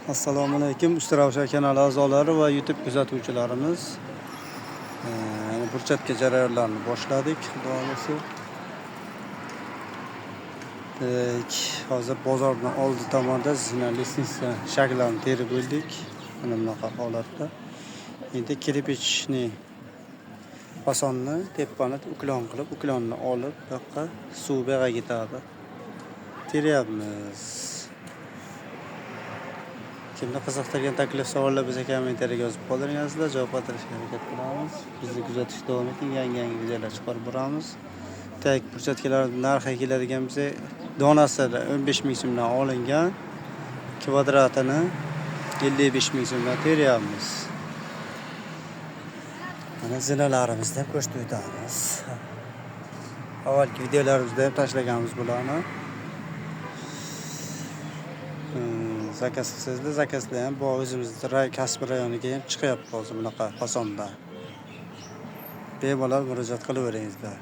Assalomu alaykum Ustiravshan kanali a'zolari va YouTube kuzatuvchilarimiz. Yana burchatga jarayonlarni boshladik, xudo xohlasa. Так, hozir bozorni oldi tomonda zina лестница shaklarini terib bo'ldik. Mana bunaqa holatda. Endi кирпичный fasonni tepani уклон qilib, уклон ni olib, bu yoqqa suv bu yoqqa ketadi. Teryapmiz. Kimni qiziqtirgan taklif savollar bo'lsa, kommentariyga yozib qoldiringizlar, javob qaytarishga harakat qilamiz. Bizni kuzatishda davom eting, yangi-yangi videolar chiqarib boramiz. Так, burchatkalar narxi keladigan bo'lsa, donasi 15 ming so'mdan olingan, kvadratini 55 ming so'mdan teryapmiz. Mana zinalarimizni ham ko'rsatib o'tamiz. Avvalgi videolarimizda ham tashlaganmiz bularni. Заказ qilsangizlar, заказ lar ham bor, o'zimizni Kasbi rayoniga ham chiqyapti hozir bunaqa fasonda. Bemalol murojaat qilaveringizlar.